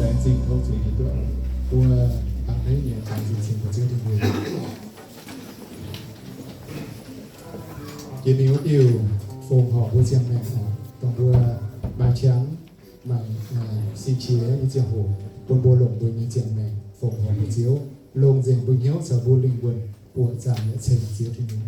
Laengz zingh tov zuiz nyei duqv mbuo dangh hneiv nyei laengz zingh ceng mbuo Ziouv Tin-Hungh. Jiex mingh wuov diuh fongc horc mbuo ziangh maengc oc, dongh mbuo maaih qangx maaih sin-qiex nyei ziangh hoc, bun mbuo longc mbuo nyei ziangh maengc fongc horc mbuo Ziouv, longc nzengc mbuo hnyouv caux mbuo lingh wuonh buoqc zaangc yietc ceng Ziouv Tin-Hungh.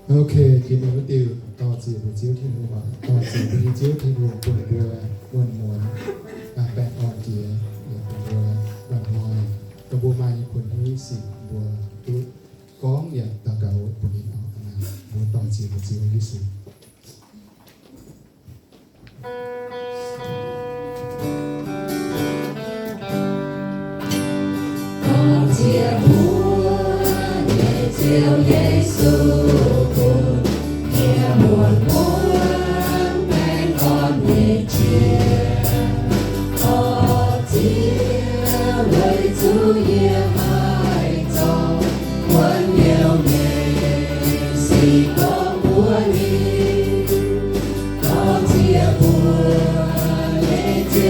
Ok, jiex mingh wuov diuh dorh ziec mbuo Ziouv Tin-Hungh oc. Dorh ziec mbuo nyei Ziouv Tin-Hungh bun mbuo muonz-muonz baengh orn jiex, bun mbuo hnoi, dongh mbuo maaih nyei kuonx nyei sic mbuo duqv gorngv yaac daux gaux bun ninh oc. Mbuo dorh ziec mbuo Ziouv Yesu. Dorh ziec mbuo nyei Ziouv Yesu bun yie muonz-muonz baengh orn nyei jiex. Dorh ziec weic zuqc yie haiz zorc wuonx liouh nyei sic gorngv mbuox ninh. Dorh ziec mbuo nyei Ziouv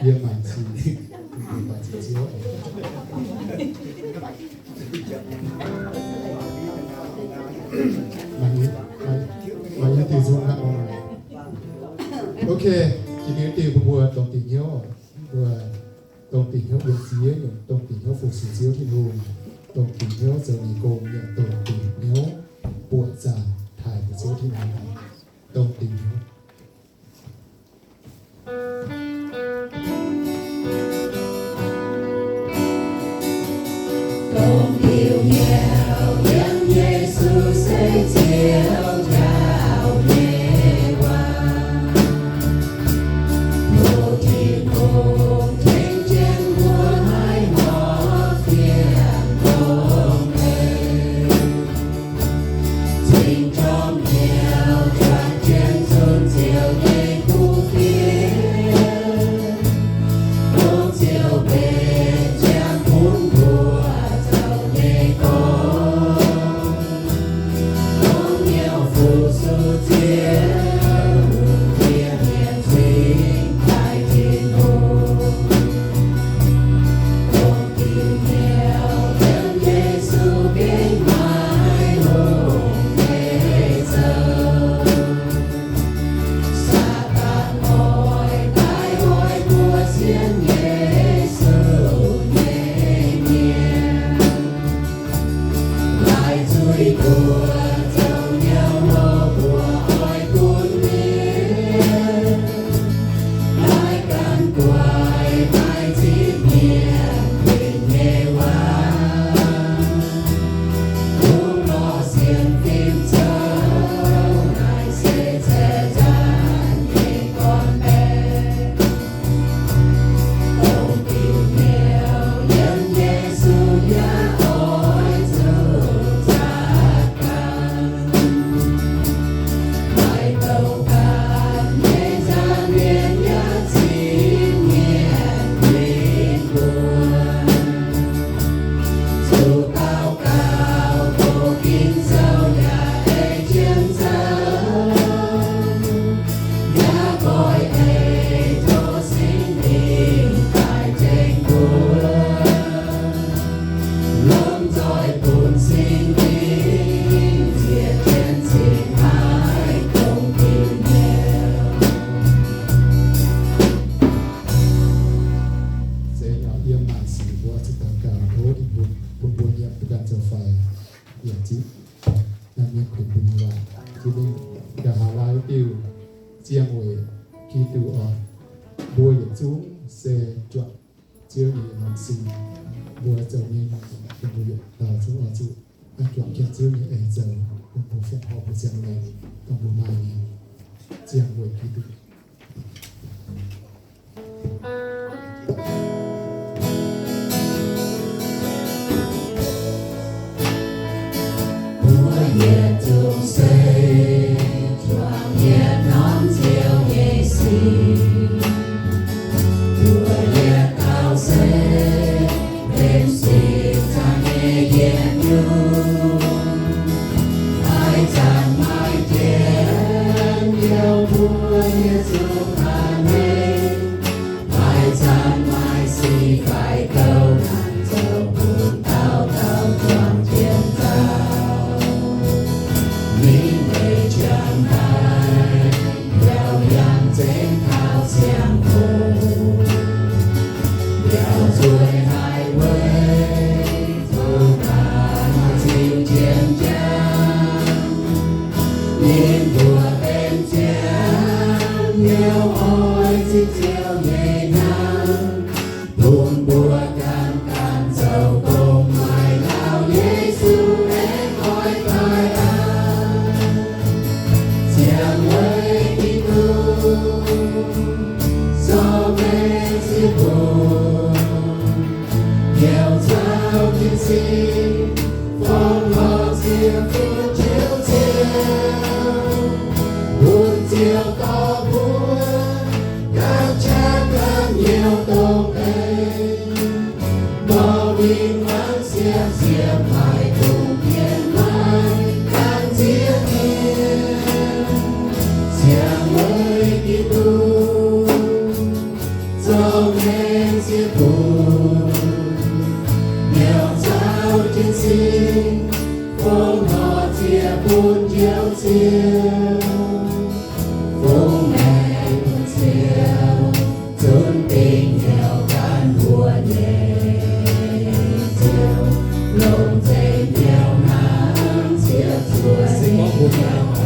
Yie mangc sic, mangc, mangc, mangc yie diuh nzung hnangv nor. Ok, jiex mingh diuh bun mbuo dongh dingc hnyouv, mbuo dongh dingc hnyouv yiem ziex nyungc, dongh dingc hnyouv fu-sux Ziouv Tin-Hungh, dongh dingc hnyouv zoux nyei gong, yaac dongh dingc hnyouv buoqc zaangc taaih mbuo Ziouv Tin-Hungh, dongh dingc hnyouv. Dongh diuh hnyouv yiem Yesu se Ziouv njaaux nyei waac. Tov Tin-Hungh tengx jienv mbuo haih horpc fienx dongh eix. Cing-jorm hnyouv juangc jienv zunh Ziouv nyei kuv fienx. Dongh Ziouv mbenc ziangx bun mbuo zoux nyei gong. Dongh hnyouv fu-sux Ziouv, yie mienh cingx daaih Tin-Hungh. Dongh diuh hnyouv yiem Yesu gengh maaih longx nyei zoux. Saadaan oix daaih hoic mbuo sienx Yesu nyei mienh, laaix zuiz mbuo zoux hnyouv loz mbuo oix gunv mienh, laaix gan guaix maaih ziex mienh mingh nyei waac. Bungx lorz sienx fim zoux naaic se ceix zaanc nyei gorn-baeqc. Dongh diuh hnyouv yiem Yesu yaac oix zuqc zaah ganh. Maaih douc ganh nyei nza'hmien yaac cingx mienh mingh mbuo. Zuqc daux gaux doqc Ging-Sou yaac ei jienv zoux. Yaac oix ei tov Singx Lingh daaih tengx mbuo. Lomh nzoih bun Singx Lingh ziec jienv cingx haiz dongh diuh hnyouv. Zeiz nyei, yiem naaic sic mbuo zuqc daux gaux tov Tin-Hungh bun mbuo yiem, mbuo ganh zoux faix, yaac zipv naaiv mienh kuinx mbuo nyei waac. Jiex mingh nqa'haav laai wuov diuh, ziangh weic Giduc oc. Mbuo yietc zungv se juangc Ziouv nyei norm sin. Mbuo zoux nyei, mbuo yietc dauh zungv oix zuqc juangc jienv Ziouv nyei eix zoux, bun mbuo fongc horc mbuo ziangh maengc, dongh mbuo maaih nyei, ziangh weic Giduc. Mbuo yietc zungv se juangc yietc norm Ziouv nyei sin. Mbuo yietc dauh se benx singx zaangc nyei yietc nyungc. Maaih zanc maaih jien youh mbuo nyei zuqc baamh mengh. Maaih zanc maaih sic faix douh, zoux bun dauh dauh juangc jienv dauh. Ninh mbuo jangx haic, yaac yangh zengx taux ziangh hoc, yaac zueiz haic weic zuqc baamh mengh ziux jienv jangx. Ninh mbuo benx ziangh youh oix zipv Ziouv nyei hnamv, bun mbuo ganh ganh zoux gong maaih Laauc Yesu aengx oix daaih aqv. Ziangh weic Giduc, sorng mengh ziex bung, hnyouv caux jienv sin, fongc horc ziepc zuoqv Ziouv Ziouv, bun Ziouv dorh mbuo ganh qaqv ganh hnyouv dongh deix, mborqv mingh mangc siepv-siepv haic dongh mienh maiv gan zieqv mienh. Ziangh weic Giduc, zorqv Laengz ziex bun hnyouv caux jienv sin, fongc horc ziec bun njoux Ziouv. Fongc maengc bun Ziouv, zunv dingc hnyouv gan mbuox nyei Ziouv, longc nzengc hnyouv hnangv Ziouv zuoqc nyei hnyouv.